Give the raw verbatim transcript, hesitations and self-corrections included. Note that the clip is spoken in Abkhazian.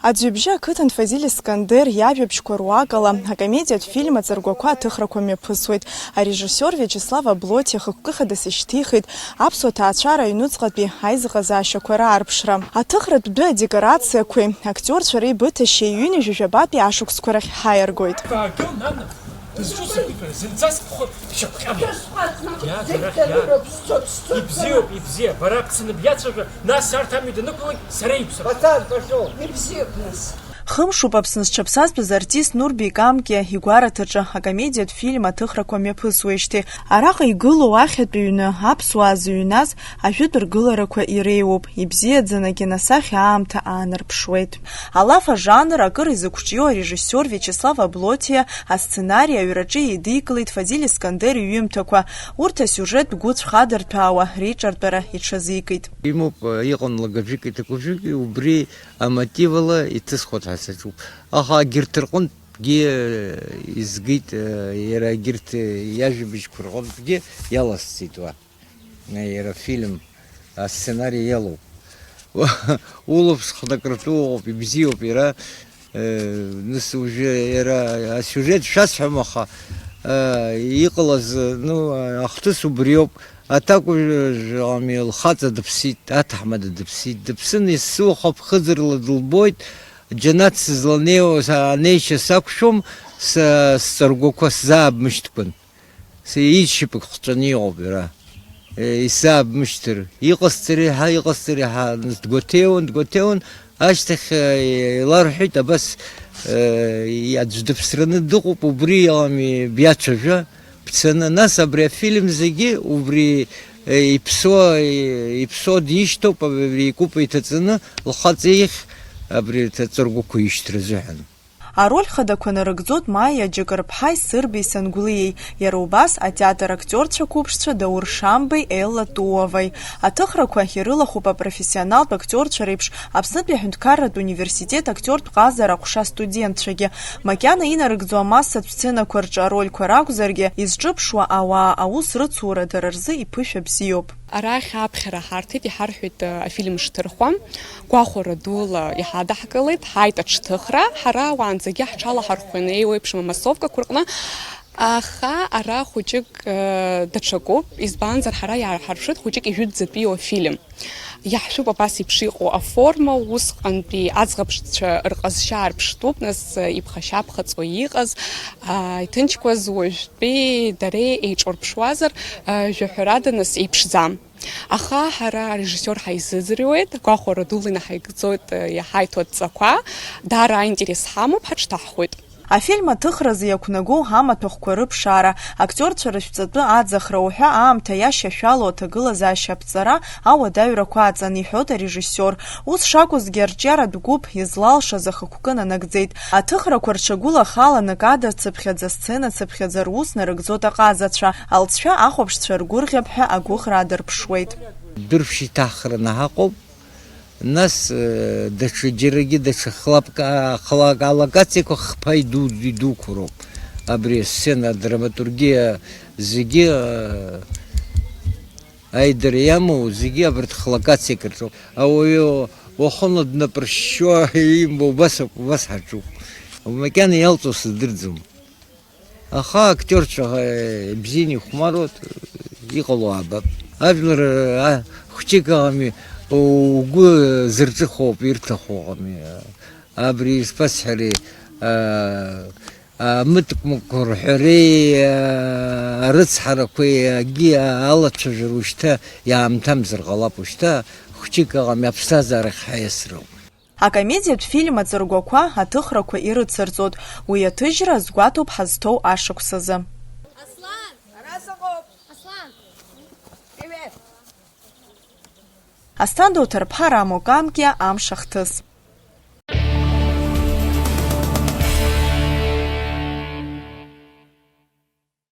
Аӡҩыбжьы ақыҭан Фазиль Искандер иажәабжьқәа руакала акомедиатә фильм Аҵаргәақәа аҭыхрақәа мҩаԥысуеит. Арежиссиор Виачеслав Аблоҭиа хықәкы хадас ишьҭихит аԥсуа ҭаацәара аҩнуҵҟатәи аизыҟазаашьақәа раарԥшра. Аҭыхратә дәы адекорациақәеи актиорцәа реибыҭашьеи ҩынҩажәи жәабатәи ашықәсқәа рахь ҳаиаргоит. Баагыл, нана, дызҿу сақәиҭра, зынӡаск бхы шьақәҟьама. Иааг арахь, иааг. Ибзиоуп, ибзиа, бара бцаны биацәажәа, нас арҭ амҩа данықәлак, сара ибсырхап. Пацан, пошёл. Ибзиоуп, нас. Хымшуп Аԥсны зҽаԥсазтәыз артист Нурби Камкиа игәараҭаҿы акомедиатә фильм аҭыхрақәа мҩаԥысуеижьҭеи. Араҟа игылоу ахьатә ҩны аԥсуаа зыҩназ ажәытә ргыларақәа иреиуоуп, ибзиаӡаны акиносахьа аамҭа аанарԥшуеит. Алаф ажанр акыр изықәҿиоу арежиссиор Виачеслав Аблоҭиа асценари аҩраҿы еидикылеит Фазиль Искандер иҩымҭақәа. Урҭ асиужеттә гәыцә хадырҭәаауа реиҿартәара иҽазикит. Имоуп, иҟан лыгажәыки ҭакәажәыки, убри амотивала иҭысхуеит ҳәа саҿуп. Аха егьырҭ рҟынтәгьы изгеит, иара егьырҭ иажәабжьқәа рҟынтәгьы иаласҵеит уа. Иара афильм асценари иалоуп. Улаԥш хнакратәы ыҟоуп, ибзиоуп иара. Э, нас уже иара асиужет шәасҳәом, аха, э, иҟалаз, ну, ахҭыс убриоуп. Аҭакәажә ами лхаҵа дыԥсит, аҭаҳмада дыԥсит. Дыԥсын, есуаха ԥхыӡырла дылбоит, џьанаҭ сызланеиуа са-, анеишьа сақәшәом, са сҵаргәақәа сзаабмышьҭкәан. Са ишьапык хҵәаны иҟоуп иара. Э, исаабмышьҭыр. Иҟасҵари ҳа, иҟасҵари ҳа, нас дгәаҭеиуан, дгәаҭеиуан, ашьҭахь, э, иларҳәеит, абас, э, аӡә дыԥсраны дыҟоуп, убри иҟами, биацәажәа, бцаны. Нас абри афильм зегьы, убри, э, иԥсуа, э, иԥсуа дишьҭоуп, абри икәыпа иҭаҵаны, лхаҵа ихь, абри аҵаргәақәа ишьҭра азыҳәан. Ароль хадақәа нарыгӡоит Маиа Џьакырԥҳаи Сырбеи Сангәлиеи, иара убас атеатр актиорцәа қәыԥшцәа Даур Шамбеи Елла Туоваи. Аҭыхрақәа ирылахәуп апрофессионалтә актиорцәа реиԥш Аԥснытәи аҳәынҭқарратә университет актиортә ҟазара аҟәша астудентцәагьы. Макьана инарыгӡо амассатә сценақәа рҿы арольқәа ракәзаргьы, изҿыԥшуа ауаа аус рыцура дара рзы иԥышәа бзиоуп. Арахь аԥхьара ҳарҭеит, иҳарҳәеит, э, афильм шҭырхуа. Гәахәара дула иҳадаҳкылеит, ҳааит аҽҭыхра, ҳара уаанӡагьы ҳҽалаҳархәын еиуеиԥшым амассовкақәа рҟны, аха ара хәыҷык, э, даҽакуп, избанзар ҳара иаарҳарԥшуеит хәыҷык ижәытәӡатәиу афильм. Иаҳшәуп абас еиԥш иҟоу аформа, усҟантәи аӡӷабцәа рҟазшьа аарԥштәуп, нас, э, иԥхашьа-ԥхаҵо иҟаз, а, иҭынчқәаз уажәтәи дареи еиҿурԥшуазар, э, жәаҳәарада, нас, еиԥшӡам. Аха ҳара арежиссиор ҳаизыӡырҩуеит, гәахәара дула инаҳаигӡоит, э, иҳаиҭо адҵақәа, даара аинтерес ҳамоуп, ҳаҽҭаҳхуеит. Афильм аҭыхразы иақәнагоу амаҭәахәқәа рыԥшаара, актиорцәа рышәҵатәы аӡахра уҳәа аамҭа иашьашәало аҭагылазаашьа аԥҵара ауадаҩрақәа аҵан, иҳәоит арежиссиор. Ус шакәызгьы, арҿиаратә гәыԥ излалшаз ахықәкы нанагӡеит. Аҭыхрақәа рҽагәылахаланы кадр цыԥхьаӡа, сцена цыԥхьаӡа рус нарыгӡоит аҟазацәа. Алҵшәа ахәаԥшцәа ргәырӷьап ҳәа агәыӷра аадырԥшуеит. Дыршә иҭахраны ҳаҟоуп. Нас, э, даҽа џьарагьы даҽа хлапк-, а, хлак алокациақәа хԥа иду-, идуқәа роуп. Абри асцена, адраматургиа зегьы, э, аидара иамоу зегьы абарҭ хлокациак рҿоуп. Ауаҩы уахынла днапыршьшьуа имбо убас ауп, убас ҳаҿуп. Макьана иалҵуа сыздырӡом. Аха актиорцәа, э, бзианы ихәмаруеит, иҟало аабап. Ажәлар, а, хәҷык ыҟами, угәы зырҿыхоуп, ирҭаху ыҟами. Абри ишԥасҳәари, а, амыткәмақәа рҳәареи, а, арыцҳарақәеи акгьы алацәажәара ушьҭа иаамҭамзар ҟалап, ушьҭа хәҷык ыҟами, аԥсҭазаарахь ҳаиасроуп. Акомедиатә фильм аҵаргәақәа аҭыхрақәа ирыцырҵоит, уи аҭыжьра азгәаҭоуп ҳазҭоу ашықәс азы. Аслан! Ара сыҟоуп! Аслан! Привет! Асҭанда уҭарԥҳа Рамо Камкиа, амш ахҭыс.